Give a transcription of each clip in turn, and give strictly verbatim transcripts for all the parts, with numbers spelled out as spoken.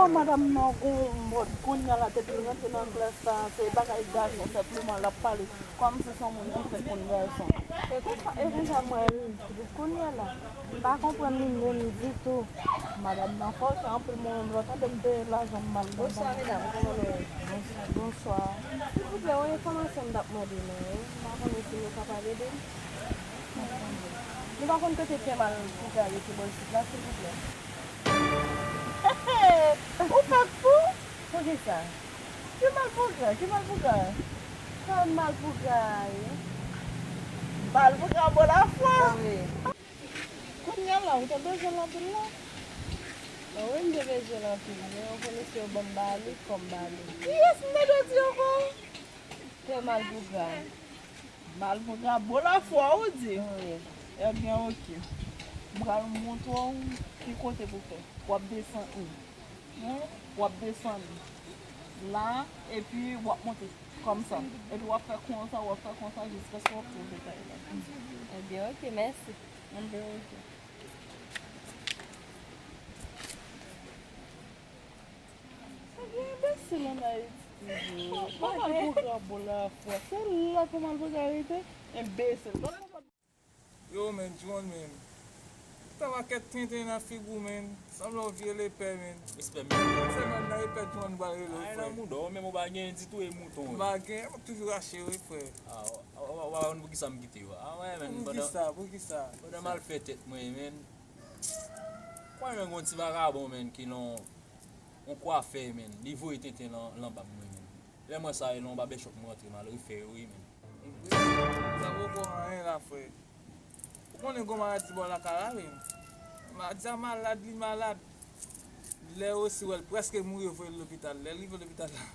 Madanm nan gon mòd kounye a la, depi l rantre nan klas la, se bagay gason senpleman l ap pale, kòmsi se yon moun ki fèk konn gason. E konsa, e konsa mwen kounye a la, m pa konprann li menm ditou. Madanm nan fòse anpil, mwen menm lè w tande m te lajan m mal. Bonswa medam, kòman nou ye? Bonswa. Silvouplè, yon enfòmasyon m t ap mande nou wi. M pa konnen si nou kapab ede m. Nou pa konn kote Pè Malpougra rete bò isit la, silvouplè? Ou fèk fou? Poukisa? Ki Malpougra? Ki Malpougra? Pè Malpougra ye. Malpougra bò lafwa? Wi. Kounye a la, ou te bezwen l anpil la? Wi, m te bezwen l anpil, men ou konnen se yo ban m ba li, fò m ba li. Kiyès m te dwe di ankò? Pè Malpougra. Malpougra bò lafwa ou di? Wi. Ebyen, oke. M pral montre w ki kote pou fè. W ap desann. Wi. W ap desann la, epi w ap monte kòmsa. Epi w ap fè konsa, w ap fè konsa jiskaske w ap twouve kay la. Ebyen, oke, mèsi. Ebyen, oke. Sa gen enbesil ann Ayiti toujou. Mwen mal pwogram bon la fwa. Se la pou mal pwogram rete. Enbesil. Yo, men, John, men. Tabakèt tenten nan figi w, men. Sanble yon vye lepè, men. Respè, men. Se menm nan lepè John pral rele w, frè. Ay, nan mouda w, menm ou pa gen ditou e mouton, wi. M pa gen, m ap toujou rache, wi, frè. A, w, w, w, w, w, poukisa m kite yo? A, wè, men. Poukisa, poukisa? Pandan m al fè tèt mwen, men. Kwè mwen gen yon ti vagabon, men, ki nan yon kwafè, men. Li voye tenten lan, lan bab mwen, men. Lè m wè sa, e lan yon babèchòp m rantre, m al refè yo, wi, men. Sa poko anyen la, frè. Ou konnen gon maladi bò lakay la, men. Maladi a malad, li malad. Lè yo resi wè l prèske mouri, yo voye l lopital. Lè l rive lopital la,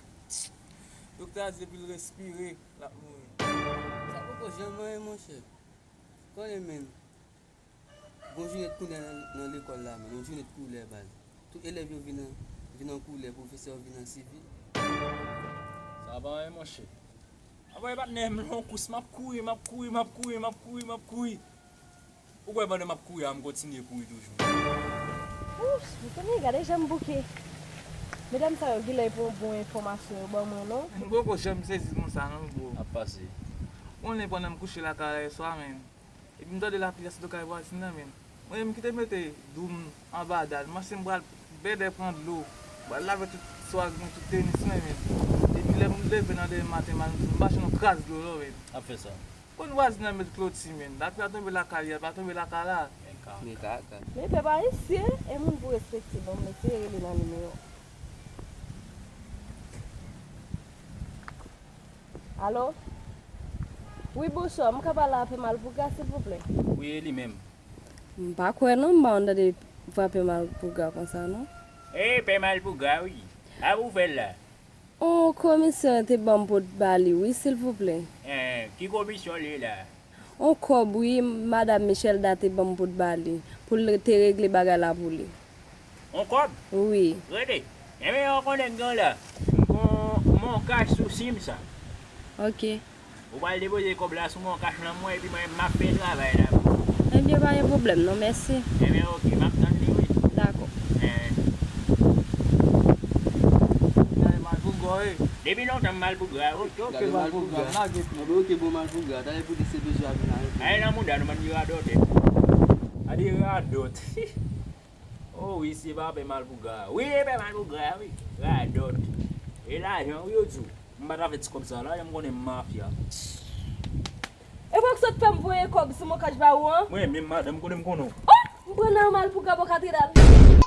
doktè a di depi l respire, l ap mouri. Sa poko janm anyen, monchè. Konnen, men. Gon jounet koulè nan, nan lekòl la, men. Yon jounet koulè, baz. Tout elèv yo vin an, vin an koulè, pwofesè yo vin an sivil. Sa pa anyen, monchè. Anvoye patnè m lan yon kous, m ap kouri, m ap kouri, m ap kouri, m ap kouri, m ap kouri. Ou kwè pandan m ap kouri a, m kontinye kouri toujou. Ouch, mezanmi, gade jan m bouke. Medam sa yo genlè pou bon enfòmasyon yo ban mwen, non? M poko janm sezi konsa, non, bro. Ap pase. Konnen pandan m kouche lakay la yèswa, men. Epi m tande lapli a sot kay vwazin nan, men. Mwen menm ki te mete dou m anba dal, m panse m pral bèdè pran dlo, m pral lave tout swag mwen, tout tenis mwen, men. Epi lè m leve nan demen maten, m al, m pa jwenn yon kras dlo, non, men. Ap fè sa. Konn vwazin nan met kloti, men. Lapli a tonbe lakay li, l pa tonbe lakay la. Men kaka. Men kaka. Men pèp ayisyen, e moun pou respekte, non, men se rele nan nimewo. Alo? Wi, bonswa. M ka pale a Pè Malpougra, silvouplè? Wi, e li menm. M pa kwè non, m pa konn tande vwa Pè Malpougra konsa non. E, Pè Malpougra, wi. Sa pou w fè la? On komisè te ban m pou t ba li, wi, silvouplè. En, ki komisyon l ye la? On kòb, wi, madanm Michelda te ban m pou t ba li, pou l te regle bagay la pou li. On kòb? Wi. Rete. Enben, ou konnen k gen la. M gon Moncash sou sim sa. Ok. Ou pral depoze kòb la sou Moncash lan mwen, epi mwen, m ap fè travay la. Enben, pa gen pwoblèm non, mèsi. Enben, ok, m ap tann li, wi. Dakò. Eh. Gade Malpougra, wi. Depi lontan m Malpougra, wi. Ok, ok, Malpougra, m lage pye. Enben, ok, bon Malpougra, talè pou di se bezwen a vin arete. Ay, nan mouda nou, bann radòtè. Gade radòt. Oh, wi, se pa Pè Malpougra. Wi, e Pè Malpougra, wi. Radòt. E lajan, wi, yo di w. M pa t avèti kòb sa la, m konnen m mafya. E kòk sot fè m voye kòb sou Moncash ba ou an? Mwen menm, madanm, konnen m konnen w. Oh! M pran nan Malpougra bò katedral.